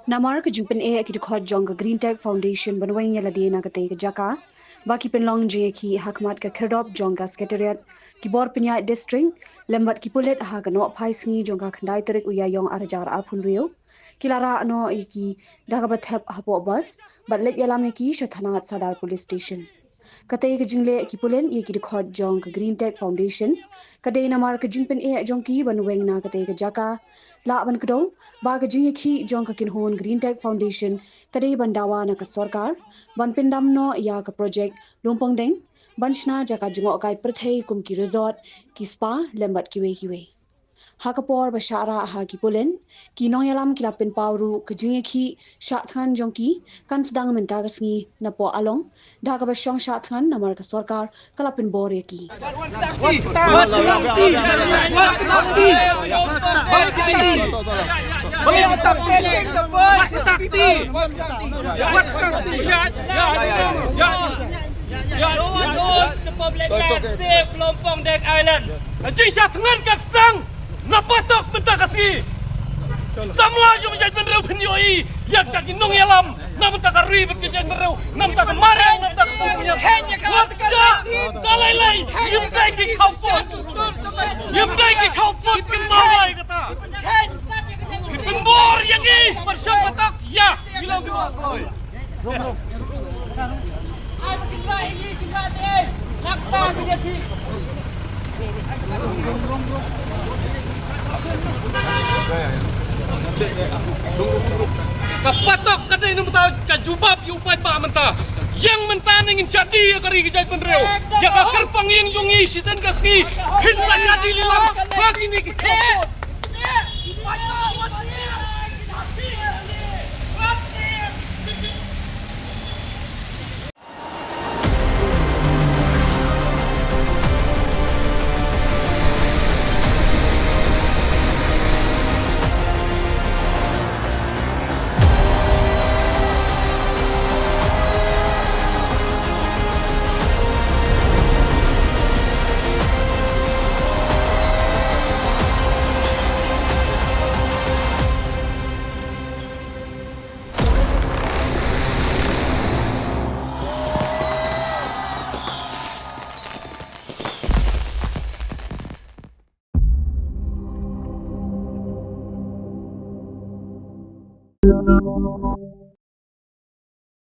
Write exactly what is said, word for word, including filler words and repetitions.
Namar ka jingpyneh ki dkhot jong ka Green Tech Foundation ban weng ïa lade na katei ka jaka, ba ki pynlong jingïakhih ha khmat ka khyrdop jong ka Secretariat ki bor pynïaid District lem bad ki pulit ha ka nohphai sngi jong ka khyndai tarik u Ïaïong ar hajar arphew hynriew, ki la rah noh ïa ki da kaba thep hapoh bus bad leit ïalam ïa ki sha thanat Sadar Police Station. Katei ka jingleh ki pulit ïa ki dkhot jong ka Green Tech Foundation ka dei namar ka jingpyneh jong ki ban weng na katei ka jaka. Lah ban kdew ba ka jingïakhih jong ka kynhun Green Tech Foundation ka dei ban dawa na ka sorkar ban pyndam noh ïa ka projek Lumpongdeng ban shna jaka jngohkai pyrthei kum ki resort, ki spa lem bad kiwei kiwei. Ha ka por ba shah rah ha ki pulit, ki nongïalam ki la pynpaw ruh ka jingïakhih shah thngan jong ki kan sdang mynta ka sngi napoh Along, da kaba shong shah thngan namar ka sorkar ka la pynbor ïa ki. Ka jingshah thngan kan sdang na patok mynta ka sngi. Samla jong ka jaitbynriew phin ïohi ïa kita ki nongïalam na mynta ka ri bad ka jaitbynriew, na mynta ka mariang, na mynta ka kongpynïaid. Wat shah ka lai lai, ngim dei ki khawpot. Ngim dei ki khawpot, kin mawai kata. Ki pynbor ïa ngi ban shong patok. Ïa, ngi long ki nongkoi. Ka patok ka dei na mynta ka jubab ïa u paidbah mynta. Ïeng mynta ne ngin shadi ïa ka ri ka jaitbynriew. Ïa ka kyrpang ïing jong ngi shisien ka sngi. Phin sa shadi lilam ha kine ki khop.